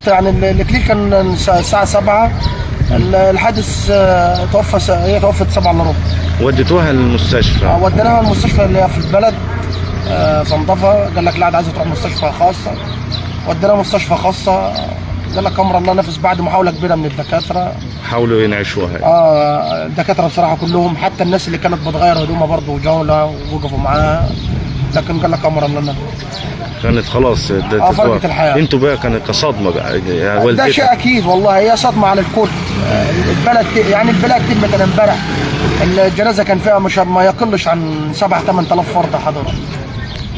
يعني الاكليل كان الساعة 7، الحادث توفى، هي توفت 7 الا ربع. وديتوها المستشفى؟ وديناها المستشفى اللي هي في البلد، زندفة. قال لك لا، ده عايزه تروح مستشفى خاصة. وديناها مستشفى خاصة، قال لك امر الله نفس بعد محاولة كبيرة من الدكاترة. حاولوا ينعشوها. الدكاترة بصراحة كلهم، حتى الناس اللي كانت بتغير هدومها برضه جولة ووقفوا معاها، لكن قال لك امر الله نفس. كانت خلاص فرقت الحياة. انتوا بقى كانت كصدمه بقى يعني ده والدتها. شيء اكيد والله، هي صدمة على الكل. البلد يعني البلد تمت. انا امبارح الجنازة كان فيها مش ما يقلش عن 7 8000 فرد حضروا.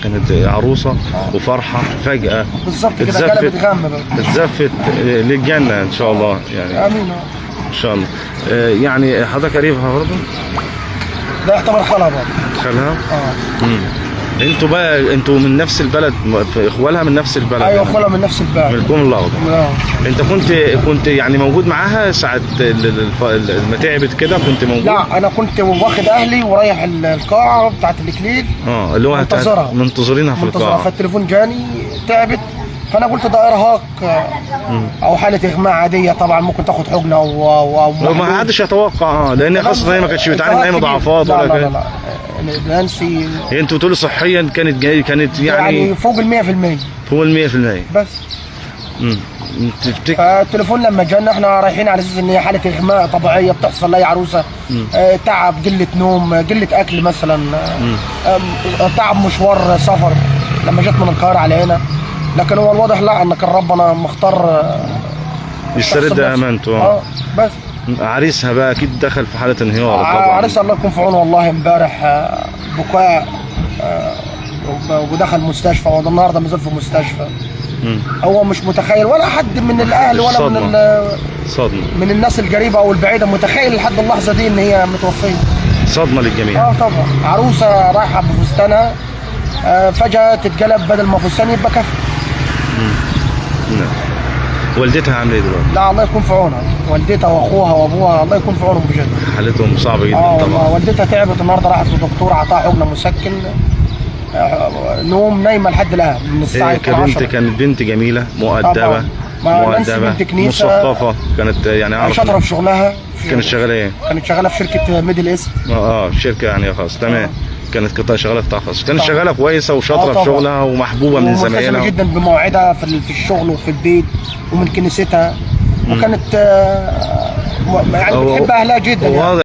كانت عروسه وفرحه فجاة بالظبط كده، قلبت غم بقى. اتزفت للجنة ان شاء الله يعني. امين. ان شاء الله. يعني حضرتك قريبها برضه؟ ده يعتبر خالها برضه. خالها؟ اه. انتوا بقى انتوا من نفس البلد، اخوالها من نفس البلد؟ ايوه، يعني. خالها من نفس من البلد. الكوم الاخضر. اه. انت كنت يعني موجود معاها ساعة ما تعبت كده، كنت موجود؟ لا، انا كنت واخد اهلي ورايح القاعة بتاعت الاكليل. اللي هو منتظرها. منتظرينها في منتظرها. القاعة. فالتليفون جاني تعبت، فانا قلت ده ارهاق او حاله اغماء عادية، طبعا ممكن تاخد حقنه او ما محلول. حدش يتوقع، لان خاصة هي ما كانتش بتعاني من اي كبير. مضاعفات لا ولا لا كده. لا لا، نانسي هي انتوا بتقولوا صحيا كانت جاي كانت يعني, يعني فوق ال 100%. فوق ال 100%. بس. تفتكر فالتليفون لما جانا احنا رايحين على اساس ان هي حاله اغماء طبيعية بتحصل لاي عروسه، تعب، قلة نوم، قلة اكل مثلا، تعب مشوار سفر لما جت من القاهرة على هنا. لكن هو الواضح لا، ان كان ربنا مختار يسترد الشخص بنفسه. امانته. بس عريسها بقى اكيد دخل في حاله انهيار طبعا. عريسها الله يكون في عونه والله، امبارح بكاء، ودخل مستشفى، والنهارده مازال في مستشفى. هو مش متخيل، ولا حد من الاهل ولا من صدمة. من الناس القريبة او البعيدة متخيل لحد اللحظة دي ان هي متوفيه. صدمة للجميع. طبعا، عروسه رايحة بفستانها، فجاة تتقلب، بدل ما فستان يبقى كفن. نعم. والدتها عامله ايه دلوقتي؟ لا، الله يكون في عونها، والدتها واخوها وابوها الله يكون في عونهم بجد. حالتهم صعبة جدا طبعا. والله والدتها تعبت النهارده، راحت للدكتور عطاها حقنه مسكن، نوم، نايمة لحد الان من الساعة هي كبنت 10. كانت بنت جميلة مؤدبة. طبعاً. ما نانسي مؤدبة بنت كنيسة. مثقفة كانت يعني اعرف. شاطرة في شغلها. كانت شغالة ايه؟ كانت شغالة في شركة Middle East. شركة يعني خاص، تمام. كانت قطاع شغالة قطاع خاص، كانت طبعاً. شغالة كويسة وشاطره في طبعاً. شغلها ومحبوبه من وملتزمه زمايلها. جدا بمواعيدها في الشغل وفي البيت ومن كنيستها، وكانت يعني بتحب اهلها جدا يعني. واضح.